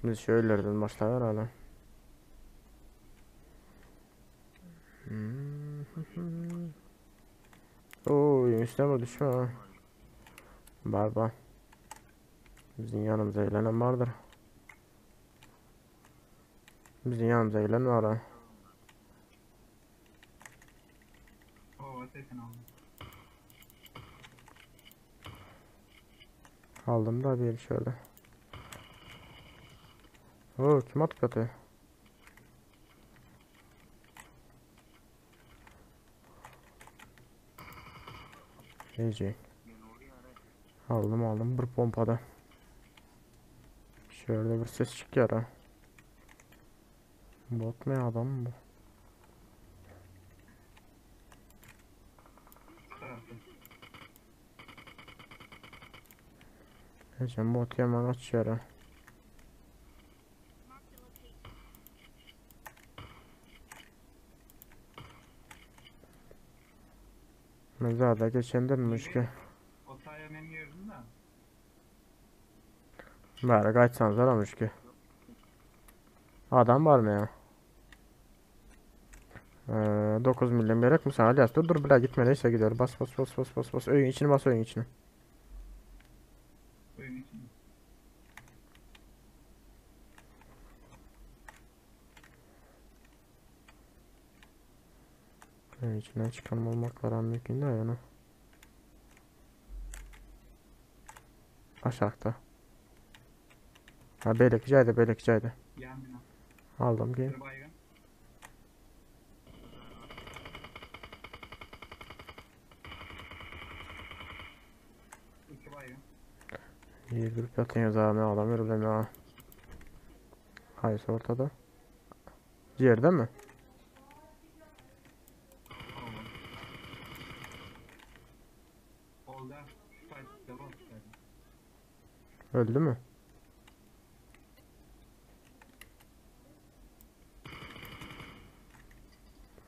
Biz şu öýlerden başlaýarala. Oy, üstüne düşme ha. Bar bar. Bizim yanımıza gelen vardır. Bizim yanımıza gelen var ha. Oba sesini aldım. Aldım da bir şöyle. Oo, kim atıp atıyor? Neyce? Aldım aldım bir pompada. Şöyle bir ses çıkıyor ha. Bot mu ya adam mı bu? Şu tarafta. Neyse bot yaman açıyor ha. Mezarda geçendirmiş ki. O sahaya men girdim de. Bari kaçsanız aramış ki. Adam var mı ya? Ee, 9 milyon gerek mi sana Alias? Dur dur bile gitme neyse gidiyor. Bas bas bas bas bas bas. Öyün içine bas öyün içine. Oyun içinde. Öyün içinden çıkan olmak var mümkün değil yani. Aşağıda. Ha belekçeydi belekçeydi. Yan bina. Aldım ki. Bir baygın. İki baygın. İyi durup yatıyoruz abi adam öyle ya. Hayır ortada. Yerde mi? Oldu. Oldu. Şu tayda bak. Öldü mü?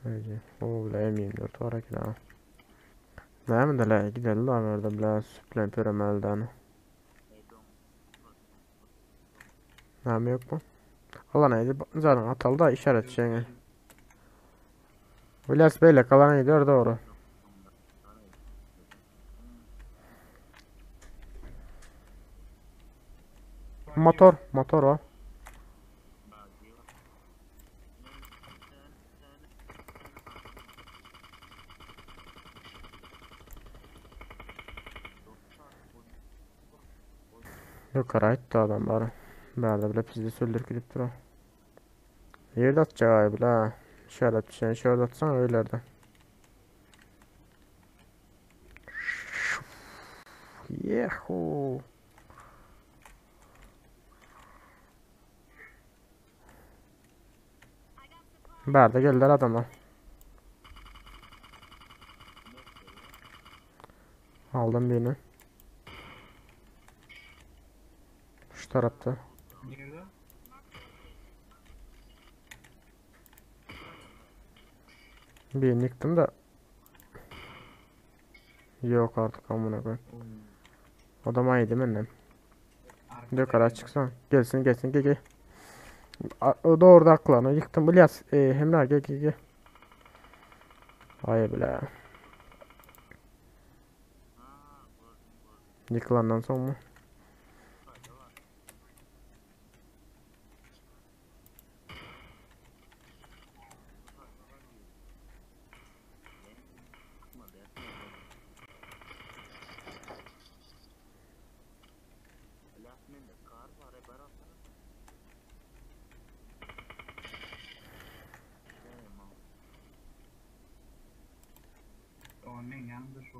Öyle. O bile M24 var ki ha. Näme de la gidelim lan orada bile süplen pöremelden. Näme yok mu? Alan neydi? Zaten atalı da işaret şeyini. İlyas Bey'le kalan gidiyor doğru. Motor, motor o. Yukarı gitti adamlar. Bärde bile pizde söldürüp gidip durar. Yerde atacak abi la. Şöyle atacaksın, şöyle atsan öylerde. Yehu. Bärde geldiler adamlar. Aldım birini. Şu tarafta. Nerede? Birini yıktım da. Yok artık amına koyayım. Adam yedim benden. Arkada Yukarı geldi. çıksan. Gelsin gelsin gel gel. O da orada aklını yıktım. İlyas e, Emrah gel gel gel. Hayır bile. Yıkılandan sonra mı? O men yanında şu.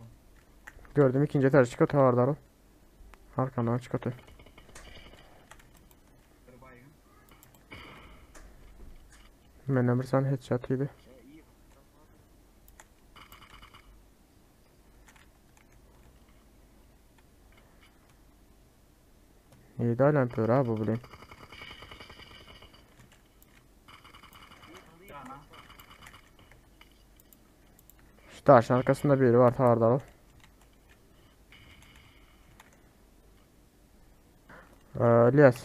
Gördüm ikinci etaj çıkıyor tavardarım. Arkamdan çıkıyor. Bir baygın. Menden bir tane headshot yedi. İyi de hala ha bu bileyim. Yana. Şu taşın arkasında biri var tavardarım. Ee, İlyas.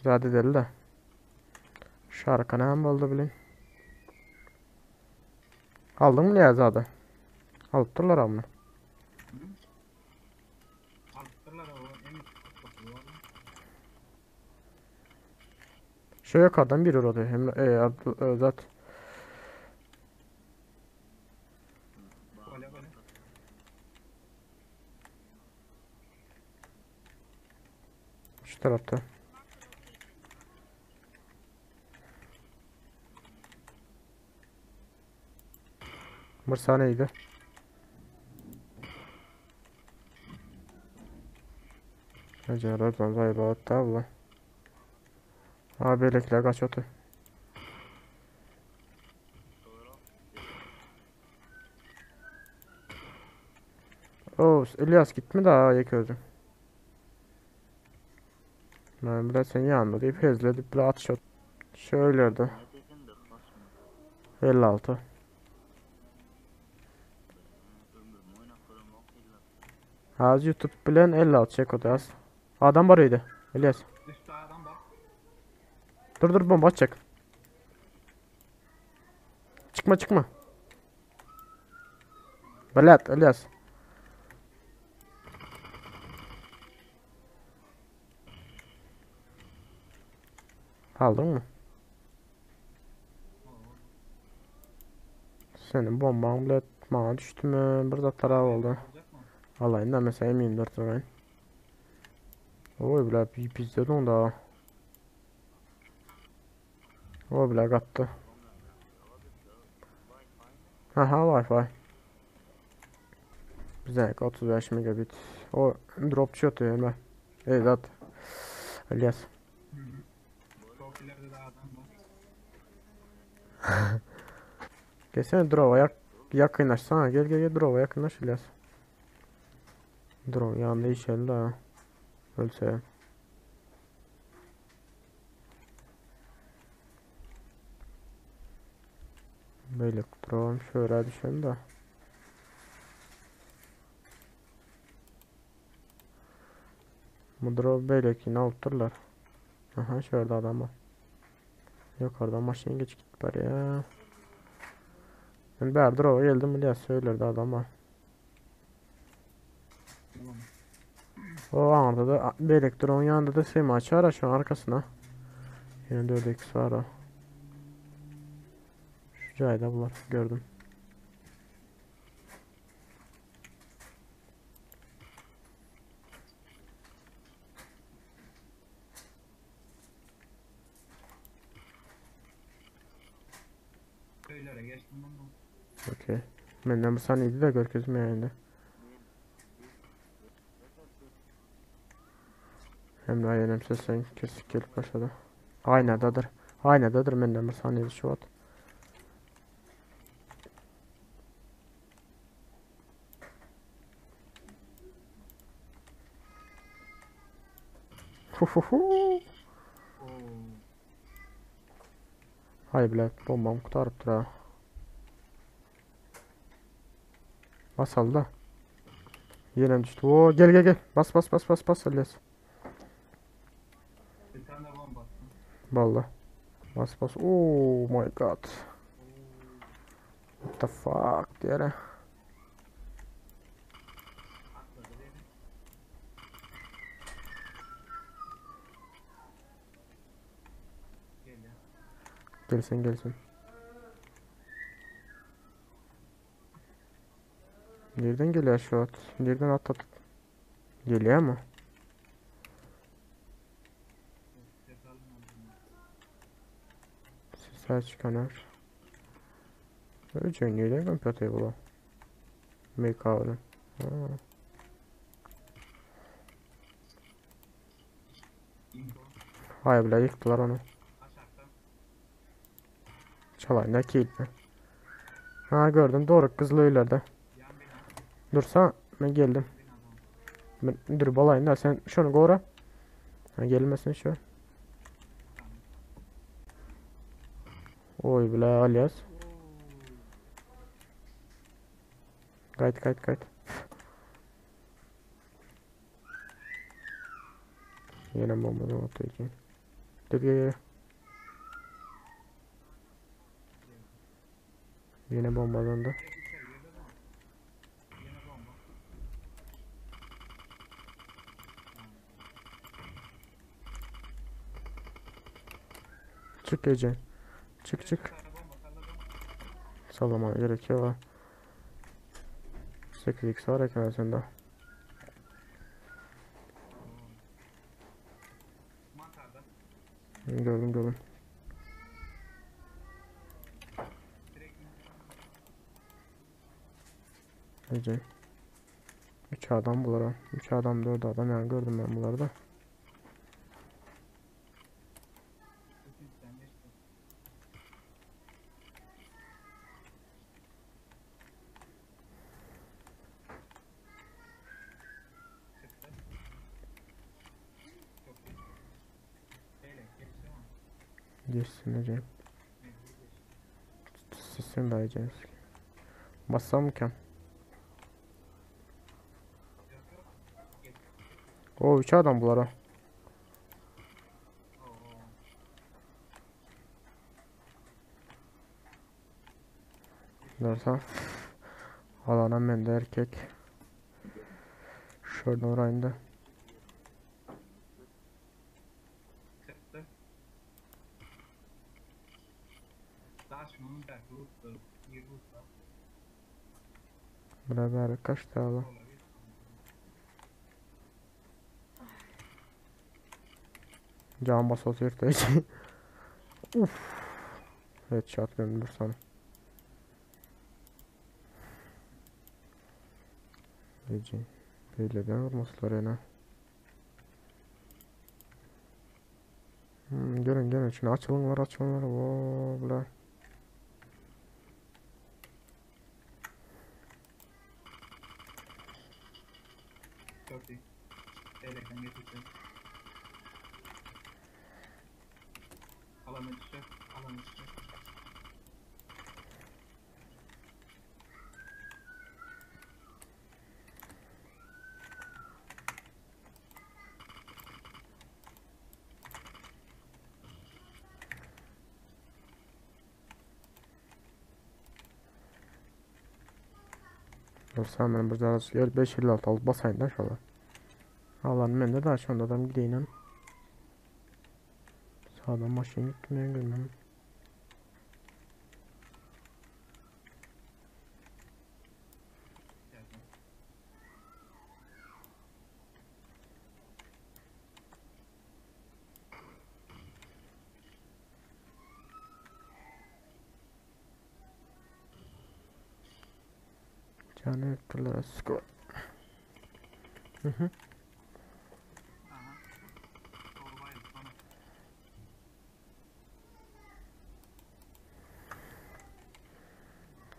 Zat edeli-de. Şarka näme boldy bilin. Aldyňmy ýa zady? Alypdyrlar amny. Alypdyrlar o M49 var. Şu yukarıdan biri urady. Hem e, Abdul, e, zat. Böyle böyle. Şu tarafta. Bir saniyeydi. Acardan zayıf tabla. Ha belekler kaç otu. Oh, İlyas gitme daha yek özüm. Ben biraz senin yanında deyip hezledip bir atış at. Şöyle de. 56. Az YouTube bilen 56 çek o da az. Adam var idi. İlyas. Üstte adam var. Dur dur bomba atacak. Çıkma çıkma. Belat İlyas. Aldın mı? Senin bomban bile bana düştü mü? Bir de taraf oldu. Alacak mı? Alayım da mesela M24 alayım. Oy bile bir pizde dondu ha. O bile kattı. Aha Wi-Fi. Bize 35 megabit. O drop çıktı hemen. Evet. İlyas. Hı hı. Çok ileride de adam var. Gelsene drop'a yak yakınlaşsana. Gel gel gel drop'a yakınlaş İlyas. Drone yanında iş ha. Ölse. Böyle drone şöyle düşen de. Bu drone böyle ki ne yaptırlar? Aha şurada adam var. Yukarıdan maşın geç git bari ya. Ben bir drop'a geldim İlyas söylerdi adam var. Tamam. O anda da bir elektron yanında da sema açar şu arkasına. Yine 4x var o. Şu cayda bular gördüm. Köylere geçtim ben de. Okey. Menden bu saniydi de görkezim yayında. Hem de yenem sesen kesik gelip başladı. Aynadadır. Aynadadır menden bir saniydi şu at. Huhuhu. Oo. Hay bile bombam kurtarıptır ha. Bas al da. Yine düştü. Oo, gel gel gel. Bas bas bas bas bas İlyas. Bir tane de bomba attım. Vallahi. Bas bas. Oh my god. What the fuck diğeri. Atladı beni. Geliyor. Gelsin gelsin. Nereden geliyor şu at? Nereden at at? Geliyor mu? Ses almadım. Sesler çıkanlar. Öyle nereden compatible? MK Ha. Info. Hay bile yıktılar onu. Aşağıda. Çalay ne ki? Ha gördüm doğru kızıl ileride. Yan bina. Dursa ben geldim. Binadan. Ben dur balayın da sen şunu gora. Ha gelmesin şu. Oy bile alias. Oo. Kayıt kayıt kayıt. Yine bombadan atıyor ki. Gel gel gel. Yine bombalandı. Direkt içeri girdi ama. Yine bomba. Çık gece. Çık çık. Bir tane bomba salladım. Sallamana gerek yok. 8x var ekran sende. Mantarda. Gördüm gördüm. Direkt indir. Ece. 3 adam bular ha. 3 adam 4 adam yani gördüm ben bunları da. Kesin sen geçti. Çıktı. Çok iyi. Böyle geçti ama. Geçsin Ece. Mecbur geçti. Sizsin de Ece. Bassam mı ki? Yok yok. Geç. O 3 adam bular ha. Oo. Dersen. Alana mende erkek. Şuradan orayında. Çıktı. Daha şunun da gruptu. Bir grup da Beraber kaç tane var? olabilir. Can bas otur Ece. Uf. Headshot gömdür sana. Ece. Böyle vurmasınlar yana. Görün görün şimdi açılın var açılın var. Voo, bula. Çok iyi. Elekten getirdim. Alanı düşecek. Alanı düşecek. Dur sen benim burada gel 556 al basayım da şöyle. Alan ben de daha şu anda adam gideyim. Sağdan maşın gitmeye görmem. Geldim. Canı öptüler skor. Hı hı. Aha. Torbayı bana.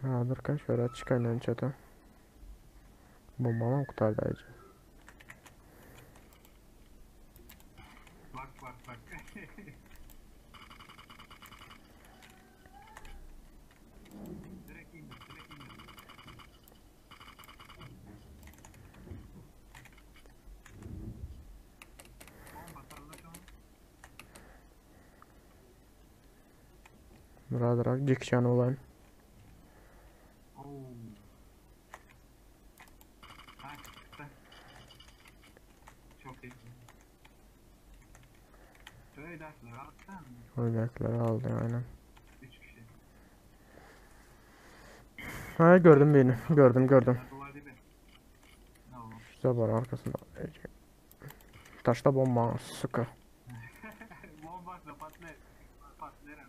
Ha dur kaç şöyle çıkayım çatı. Bombamam kurtardı ayrıca. Bak bak bak. Direkt indir, direkt indir. Bomba salla şu an. Birader dikşan olan. Oo. Ha çıktı. Çok iyi. Şöyle alsana. Oynakları aldı aynen. 3 kişi. Ha gördüm beni. Gördüm gördüm. Ya, Duvar dibi. Ne oldu? Şurada var arkasında. Taşta bomba sıkı. Bomba da patlar. Patlar.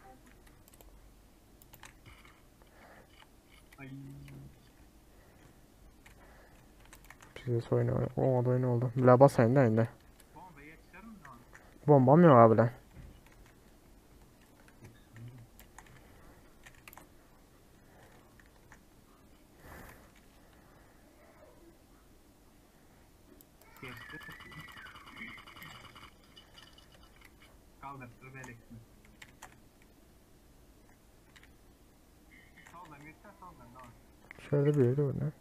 Ay. Size soyun o da oyun oldu. La basayım da indi. Bomba yetişir mi lan? Bombam yok abi lan. Geçti. Kaldır, beleksin. Soldan geçsen soldan tamam. Şöyle bir yerde var ne?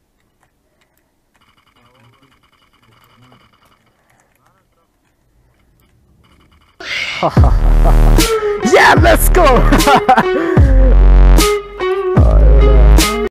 Yeah, let's go.